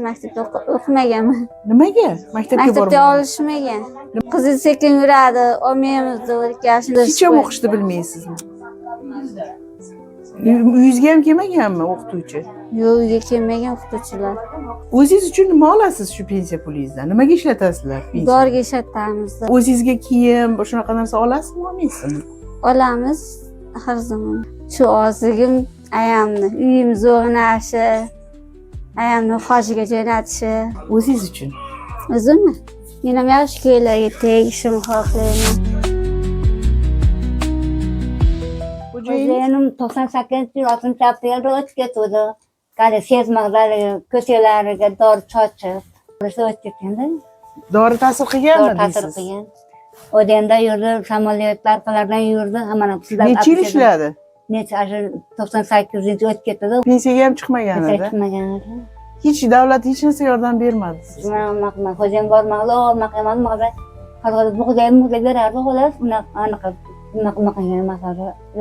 Maktabda o'qimaganman. Nimaga? Maktabga Maktabda bormagan. Olishmagan. Qizi sekin yuradi, olmaymiz deb. Hech ham o'qishni bilmaysizmi? Uyingizga ham kelmaganmi o'qituvchi? Yo'q, uyga kelmagan o'qituvchilar. O'zingiz uchun nima olasiz shu pensiya pulingizdan? Nimaga ishlatasizlar pensiya? Doriga ishlatamiz. O'zingizga kiyim, shunaqa narsa olasizmi, olmaysizmi? Olamiz har zamon. Shu ozligim ayamni uyimiz o'g'nashi, ayamni hojiga jo'natishi. O'zingiz uchun. O'zimmi? Men ham yaxshi ko'ylakga tegishim xohlayman. Xo'jayiningiz? Xo'jayinim 98-yil 6-aprelda o'tib ketdi. Hali sezmag'lari ko'chalariga dori sochib, o'sha o'tib ketganda. Dori ta'sir qilganmi Dori ta'sir deysiz? qilgan. O'danda yurdi, samolyotlar orqalaridan yurdi, hammani sizlar. Necha yil ishladi? Necha, shu 98-yil o'tib ketdi. Pensiyaga ham chiqmagan Pensiya edi. chiqmagan edi. Hech davlat hech narsa yordam bermadi sizga. Man xo'jayin bormaqla, olmaqla, olmaqla. Har xil bug'doy, bug'doy berardi, xolos, unaqa anaqa unaqa unaqa emas,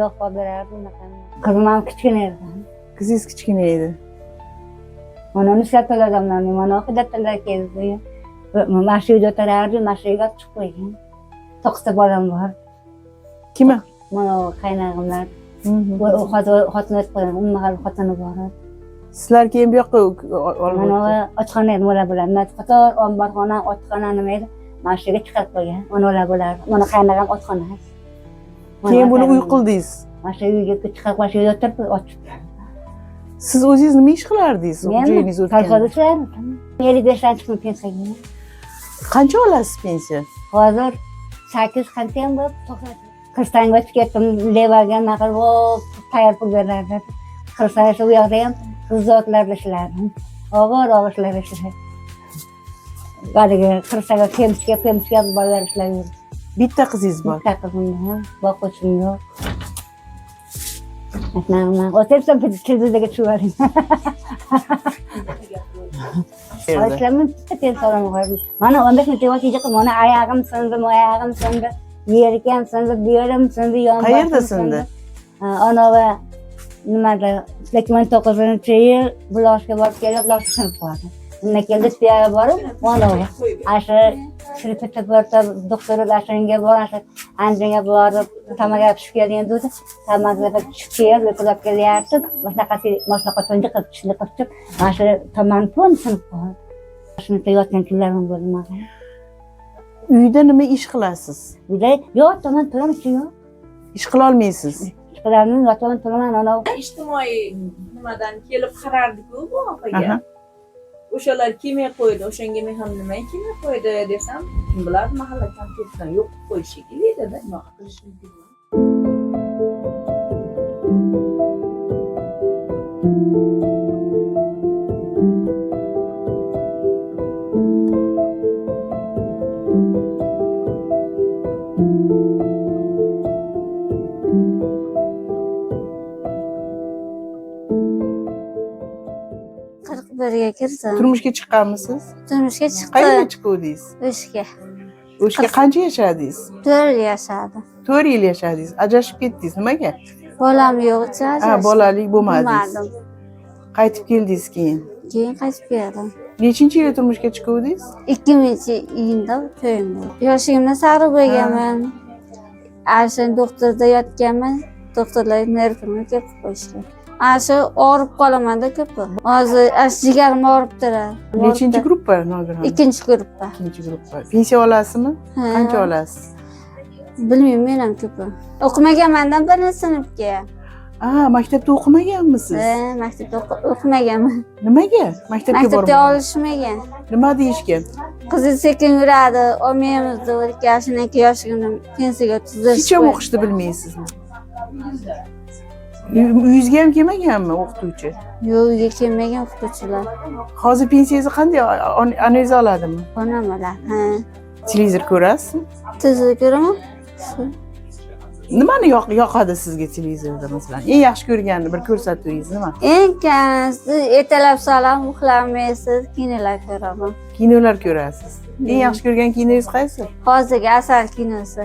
yo'q olib berardi unaqa. Qizim ham kichkina edi. Qizingiz kichkina edi. Mana uni ishlab odamlarni, mana hidatlar keldi. Mana shu uyda o'tirardi, mana shu uyga olib chiqib qo'ygan. 9 ta bolam bor. Kimi? Mana qaynog'imlar. U hozir xotin o'tib qo'ygan, umuman xotini bor. Sizlar keyin bu yoqqa olib Mana o'tdi. otxona edi, ular bilan. Man qator omborxona, otxona nima edi? Mana shu yerga chiqarib qo'ygan. Mana ular bo'lardi. Mana qaynog'am otxona. Keyin buni uy qildingiz. Mana shu uyga chiqarib, mana shu yerda o'tirib otib. Siz o'zingiz nima ish qilardingiz? Xo'jayiningiz Kolxozda o'tganda. ishlardim. 55dan chiqdim pensiyaga. Qancha olasiz pensiya? Hozir 8 qancha ham bo'lib, 90. Qirg'izistonga o'tib ketdim, levaga naql tayyor pul berardi. Qirg'izistonda u yoqda ham zavodlarda ishlardim. Og'ir og'ir ishlar ishlardim. Haligi Qirg'izistonga Kemsga, Kemsga bolalar ishlab yurdi. Bitta qizingiz bor. Bitta qizim bor, boquvchim yo'q. O'tirsam televizorga tushib yuboring. Ishlaman, bitta pensiya olaman hozir. Mana 15 ming devor qilib, mana oyog'im sindi, oyog'im sindi, yelkam sindi, belim sindi, yonboshim. Qayerda sindi? Anavi nimada 2009-yil Buloqga borib kelib, Buloqda sinib qoldi. Undan keldi, Tuyaga borib, anavi ana shu Shirpita doktor Ashunga borib, shu Andijonga borib, tomaga tushib kelgan dedi. Tomaga tushib kelib, uxlab kelyapti. Shunaqasi, mana shunaqa qilib, tishini qilib, mana shu tomon pon sinib qoldi. Shuni yotgan kunlarim bo'ldi mana. Uyda nima ish qilasiz? Uyda yotaman, turaman, yo'q. Ish qila olmaysiz. Chiqalarni yotaman, turaman, anavi. Ijtimoiy nimadan kelib qarardiku bu opaga. O'shalar kelmay qo'ydi, o'shanga men ham nima kelmay qo'ydi desam, kim biladi, mahalla komitetidan yo'q qilib qo'yish shekilli dedi, nima qilish mumkin. 41ga kirdim. Turmushga chiqqanmisiz? Turmushga chiqdim. Qayerga chiquvdingiz? O'shga. O'shga qancha yashadingiz? 4 yil yashadim. 4 yil yashadingiz. Ajrashib ketdingiz. Nimaga? Bolam yo'q edi. Ha, bolalik bo'lmadingiz. Bo'lmadim. Qaytib keldingiz keyin. Keyin qaytib keldim. Nechinchi yili turmushga chiquvdingiz? 2000-yilda to'yim bo'ldi. Yoshligimda sariq bo'lganman. Ana shu doktorda yotganman. Doktorlar nervimni kelib qo'yishgan. Ana shu og'rib qolamanda ko'pi. Hozir ana shu jigarim og'rib turadi. Nechinchi gruppa, Nogiron? Ikkinchi gruppa. Ikkinchi gruppa. Pensiya olasizmi? Ha. Qancha olasiz? Bilmayman men ham ko'pi. O'qimaganmandan birinchi sinfga. A, maktabda o'qimaganmisiz? Ha, maktabda o'qimaganman. Nimaga? Maktabga Maktabda bormagan. olishmagan. Nima deyishgan? Qizi sekin yuradi, olmaymiz deb, shundan keyin yoshligimda pensiyaga tuzdirish. Hech ham o'qishni bilmaysizmi? Uyingizga ham kelmaganmi o'qituvchi? Yo'q, uyga kelmagan o'qituvchilar. Hozir pensiyangizni qanday onangiz oladimi? Onam oladi. Ha. Televizor ko'rasizmi? Televizor ko'raman. Nimani yoqadi sizga televizorda masalan? Eng yaxshi ko'rgan bir ko'rsatuvingiz nima? Eng kamisi ertalab salom uxlamaysiz, kinolar ko'raman. Kinolar ko'rasiz. Eng yaxshi ko'rgan kinongiz qaysi? Hozirgi Asal kinosi.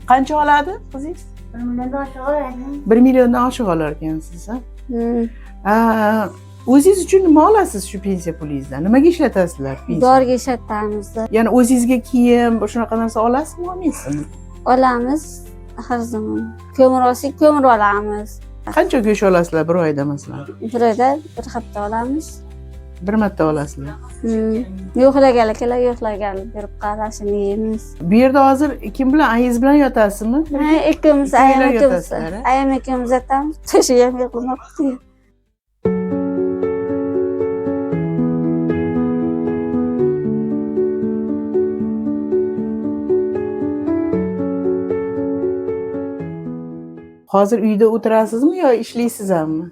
Qancha oladi qizingiz? 1 milliondan oshiq oladi. 1 milliondan oshiq olar ekansiz, ha? Hmm. Ha, O'zingiz uchun nima olasiz shu pensiya pulingizdan? Nimaga ishlatasizlar pensiya? Doriga ishlatamiz. Ya'ni o'zingizga kiyim, shunaqa narsa olasizmi, olmaysizmi? Olamiz har zamon. Ko'mir olsak, ko'mir olamiz. Qancha go'sht olasizlar bir oyda masalan? Bir oyda bir hafta olamiz. Bir marta olasizlar. Yo'qlaganlar keladi, yo'qlaganlar berib qarashini yeymiz. Bu yerda hozir kim bilan, ayiz bilan yotasizmi? Ha, ikkovimiz, Ikkinglar ayam ikkovimiz. yotasizlar, a? Ayam ikkovimiz yotamiz. To'shak ham yo'qlamoqchi. Hozir uyda o'tirasizmi yo ishlaysiz hammi?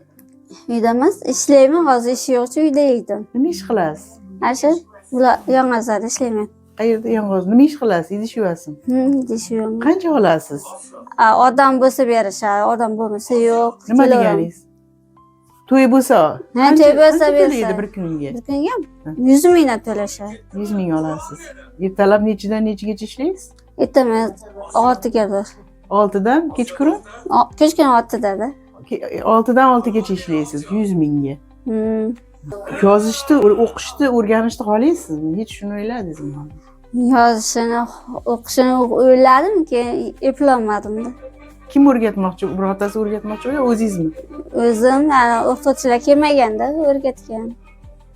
Uyda emas, ishlayman, hozir ish yo'qchi uyda edim. Nima ish qilasiz? Ana shu bular yong'ozlarda ishlayman. Qayerda yong'oz? Nima ish qilasiz? Idish yuvasizmi? Idish yuvaman. Qancha olasiz? Odam bo'lsa berishadi, odam bo'lmasa yo'q. Nima Kilogram. deganingiz? To'y bo'lsa, Ha, to'y bo'lsa qancha bersa. to'laydi bir kunga? Bir kunga Ha. 100 mingdan to'lashadi. 100 ming olasiz. Ertalab nechidan nechagacha ishlaysiz? Ertaman 6gadir. 6dan kechqurun? Kechqurun 6dada. 6dan 6gacha ishlaysiz 100 mingga. Yozishni, o'qishni, o'rganishni xohlaysizmi? Hech shuni o'yladingizmi? Yozishini, o'qishini o'yladim, keyin eplolmadim-da. Kim o'rgatmoqchi? Birortasi o'rgatmoqchi yo o'zingizmi? O'zim, yani o'qituvchilar kelmaganda o'rgatgan.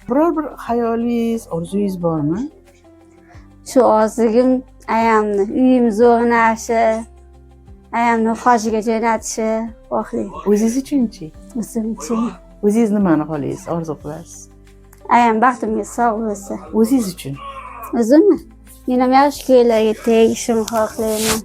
Biror bir xayolingiz, orzungiz bormi? Shu ozligim ayamni uyimiz o'g'nashi, ayamni hojiga jo'natishi xohlayman. O'zingiz uchunchi? O'zim uchun. O'zingiz nimani xohlaysiz, orzu qilasiz? Ayam baxtimga sog' bo'lsa. O'zingiz uchun. O'zimmi? Men ham yaxshi ko'ylakga tegishimni xohlayman.